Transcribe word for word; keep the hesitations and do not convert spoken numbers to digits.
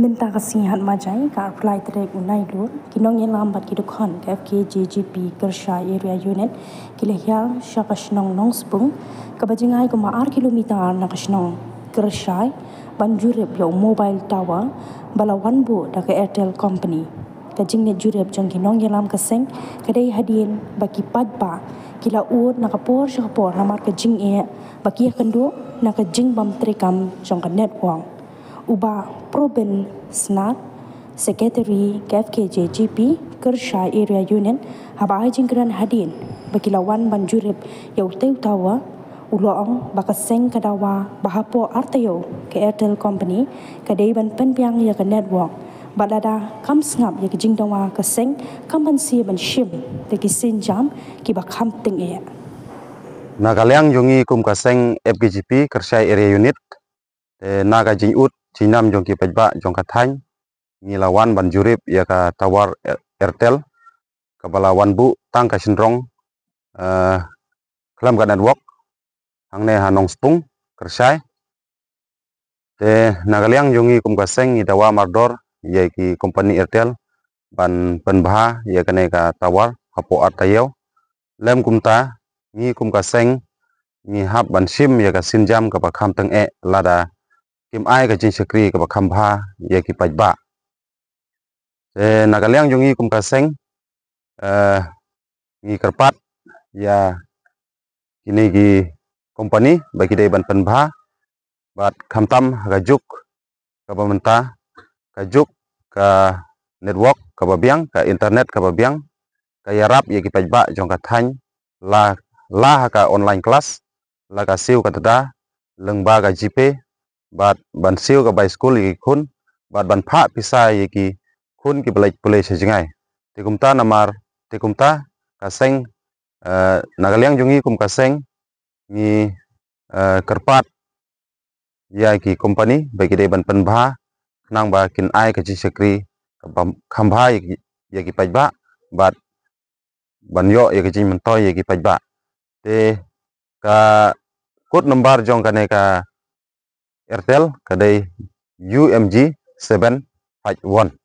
Mynta ka sngi Hatmajai, ka arphew lai tarik u Nailur, ki nongïalam bad ki dkhot ka F K J G P Kyrshai Area Unit ki la hiar sha ka shnong Nongspung, kaba jngai kumba ar kilometer na ka shnong Kyrshai, ban jurip ïa u mobile tower ba la wan buh da ka Airtel Company. Ka jingleit jurip jong ki nongïalam ka seng ka dei hadien ba ki paidbah ki la ud na ka por sha ka por namar ka jingeh ba ki ïakynduh na ka jingbym treikam jong ka network. U Bah Probin Snar, Secretary ka F K J G P Kyrshai Area Unit, haba ai jingkren hadien ba ki la wan ban jurip ïa utei u tower, u la ong ba ka seng ka dawa ba hapoh ar taïew ka Airtel Company ka dei ban pynbiang ïa ka network, bad lada kam sngap ïa ka jingdawa ka seng kam banse ban shim da ki sienjam kiba kham tyngeh. Na ka liang jong ngi kum ka seng F K J G P Kyrshai Area Unit, te na ka jingud jingnam jong ki paidbah jong ka thaiñ, ngi la wan ban jurip ïa ka tower Air-, Airtel, kaba la wan buh tang ka shynrong, eh, khlem ka network hangne ha Nongspung, Kyrshai. Te na ka liang jong ngi kum ka seng ngi dawa mardor ïa ki company Airtel ban pynbha ïa kane ka tower hapoh ar taïew. Lem kumta, ngi kum ka seng ngi hap ban shim ïa ka sienjam kaba kham tyngeh lada kim ai ka jingshakri kaba kham bha ïa ki paidbah. Te na ka liang jong ngi kum ka seng, eh, ngi kyrpad ïa kine ki company ba ki dei ban pynbha, bad khamtam ha ka juk kaba mynta, ka juk ka network kaba biang, ka internet kaba biang, ka ïarap ïa ki paidbah jong ka thaiñ, la, la ha ka online class, la ka siew ka tda, lyngba ka GPay, bad ban siew ka bai skul ïa ki khun, bad ban phah pisa ïa ki khun kiba leit pule sha jngai. Te kumta namar, te kumta ka seng, eh, na ka liang jong ngi kum ka seng, ngi, eh, kyrpad ïa ki company ba ki dei ban pynbha khnang ba kin ai ka jingshakri kaba kham bha ïa ki, ïa ki paidbah, bad ban ïoh ïa ka jingmyntoi ïa ki paidbah. Te ka code number jong kane ka Airtel ka dei U M G seven five one.